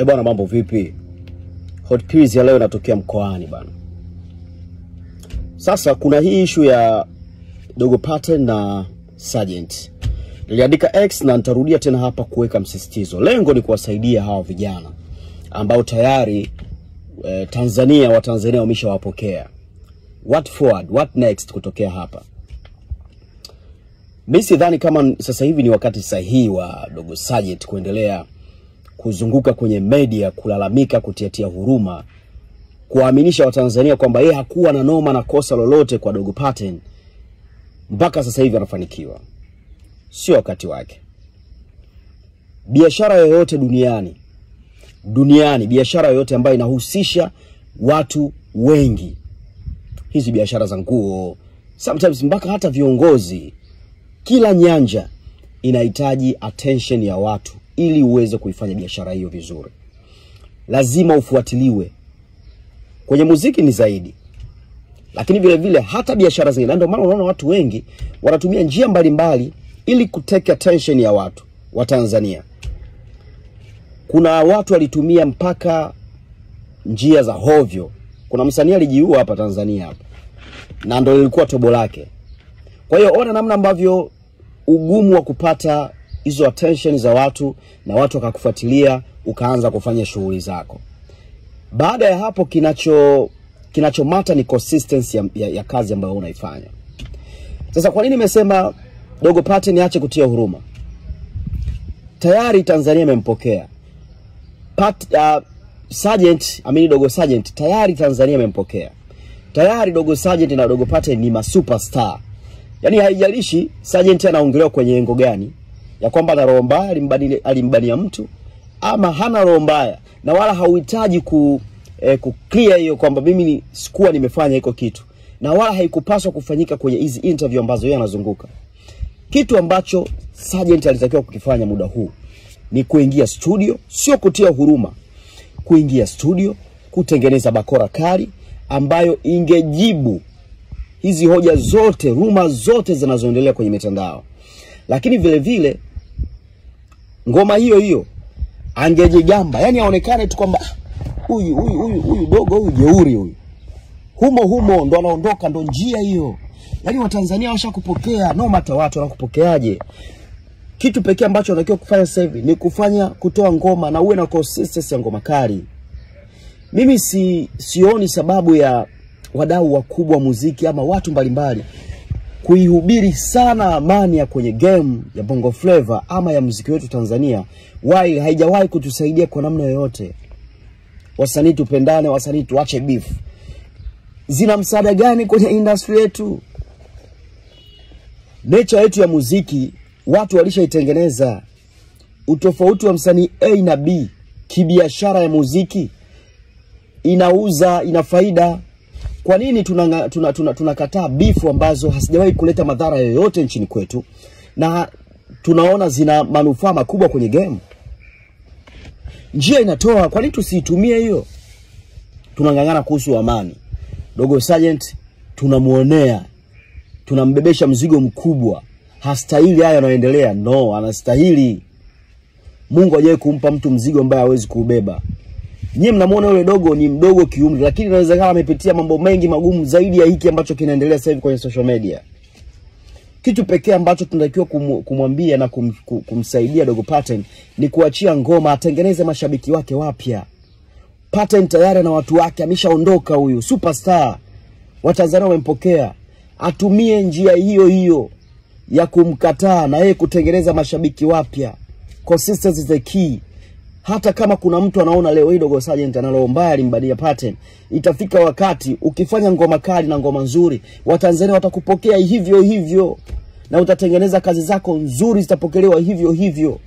Eh bwana, mambo vipi? Hot Pills ya leo inatokea mkoani bana. Sasa kuna hii issue ya Dogo Paten na Sergeant. Niliandika X na nitarudia tena hapa kuweka msisitizo. Lengo ni kuwasaidia hawa vijana ambao tayari Tanzania wa Tanzania wameshawapokea. What forward, what next kutokea hapa? Mimi sidhani kama sasa hivi ni wakati sahihi wa Dogo Sergeant kuendelea kuzunguka kwenye media, kulalamika, kutiatia huruma, kuaminisha Watanzania kwamba yeye hakuwa na noma na kosa lolote kwa Dogo Paten mpaka sasa hivi anafanikiwa. Sio wakati wake. Biashara yoyote duniani, biashara yoyote ambayo inahusisha watu wengi, hizi biashara za nguo, sometimes mpaka hata viongozi, kila nyanja inahitaji attention ya watu ili uweze kuifanya biashara hiyo vizuri. Lazima ufuatiliwe. Kwenye muziki ni zaidi, lakini vile vile hata biashara zingine. Ndio maana unaona watu wengi wanatumia njia mbalimbali ili kutake attention ya watu wa Tanzania. Kuna watu walitumia mpaka njia za hovyo. Kuna msanii alijiua hapa Tanzania hapa, na ndio lilikuwa tobo lake. Kwa hiyo ona namna ambavyo ugumu wa kupata hizo attention za watu na watu wakakufuatilia, ukaanza kufanya shughuli zako. Baada ya hapo kinachomata ni consistency ya kazi ambayo unaifanya. Sasa kwa nini nimesema Dogo Paten niache kutia huruma? Tayari Tanzania imempokea. Sergeant, amini Dogo Sergeant, tayari Tanzania imempokea. Tayari Dogo Sergeant na Dogo Paten ni masuperstar. Yaani haijalishi Sergeant anaongelewa kwenye engo gani, ya kwamba ana roho mbaya, alimbania mtu ama hana roho mbaya, na wala hauhitaji ku clear hiyo kwamba mimi sikuwa nimefanya hiko kitu, na wala haikupaswa kufanyika kwenye hizi interview ambazo yeye anazunguka. Kitu ambacho Sergeant alitakiwa kukifanya muda huu ni kuingia studio, sio kutia huruma, kuingia studio kutengeneza bakora kali ambayo ingejibu hizi hoja zote, ruma zote zinazoendelea kwenye mitandao. Lakini vile vile ngoma hiyo hiyo angejigamba, yani aonekane tu kwamba huyu huyu huyu huyu dogo huyu jeuri huyu. Humo humo ndo anaondoka, ndo njia hiyo. Yaani Watanzania washakupokea, no matter watu wanakupokeaje. Kitu pekee ambacho unatakiwa kufanya sasa hivi ni kutoa ngoma na uwe na consistency ya ngoma kali. Mimi sioni sababu ya wadau wakubwa muziki ama watu mbalimbali kuihubiri sana amani ya kwenye game ya Bongo Flava ama ya muziki wetu Tanzania, while haijawahi kutusaidia kwa namna yoyote. Wasanii tupendane, wasanii tuache beef. Zina msaada gani kwenye industry yetu? Nature yetu ya muziki watu walishaitengeneza. Utofauti wa msanii A na B kibiashara ya muziki inauza, ina faida. Kwa nini tunakataa bifu ambazo hazijawahi kuleta madhara yoyote nchini kwetu na tunaona zina manufaa makubwa kwenye game? Njia inatoa, kwa nini tusiitumie hiyo? Tunangangana kuhusu amani. Dogo Sergeant tunamuonea, tunambebesha mzigo mkubwa. Hastahili haya yanayoendelea. No, anastahili. Mungu hajawahi kumpa mtu mzigo ambaye hawezi kuubeba. Nyie mnamuona yule dogo ni mdogo kiumri, lakini inawezekana amepitia mambo mengi magumu zaidi ya hiki ambacho kinaendelea sasa hivi kwenye social media. Kitu pekee ambacho tunatakiwa kumwambia na kumsaidia Dogo Paten ni kuachia ngoma, atengeneze mashabiki wake wapya. Paten tayari na watu wake, ameshaondoka huyu superstar. Watanzania wamempokea. Atumie njia hiyo hiyo ya kumkataa na yeye kutengeneza mashabiki wapya. Consistency is the key. Hata kama kuna mtu anaona leo hii Dogo Sergeant ana roho mbaya alimbadia Paten, itafika wakati ukifanya ngoma kali na ngoma nzuri, Watanzania watakupokea hivyo hivyo, na utatengeneza kazi zako nzuri zitapokelewa hivyo hivyo.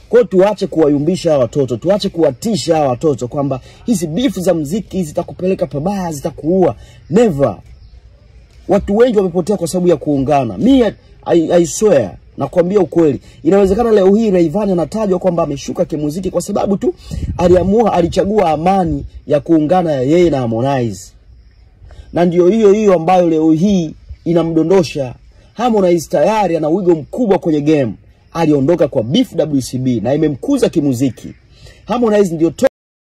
Kwa tuache kuwayumbisha watoto, tuache kuwatisha watoto kwamba hizi beef za muziki zitakupeleka pabaya, zitakuua. Never. Watu wengi wamepotea kwa sababu ya kuungana. Mimi I swear, nakwambia ukweli. Inawezekana leo hii Rayvanny anatajwa kwamba ameshuka kimuziki kwa sababu tu aliamua, alichagua amani ya kuungana ya yeye na Harmonize. Na ndio hiyo hiyo ambayo leo hii inamdondosha. Harmonize tayari ana wigo mkubwa kwenye game. Aliondoka kwa beef WCB na imemkuza kimuziki. Harmonize ndio top.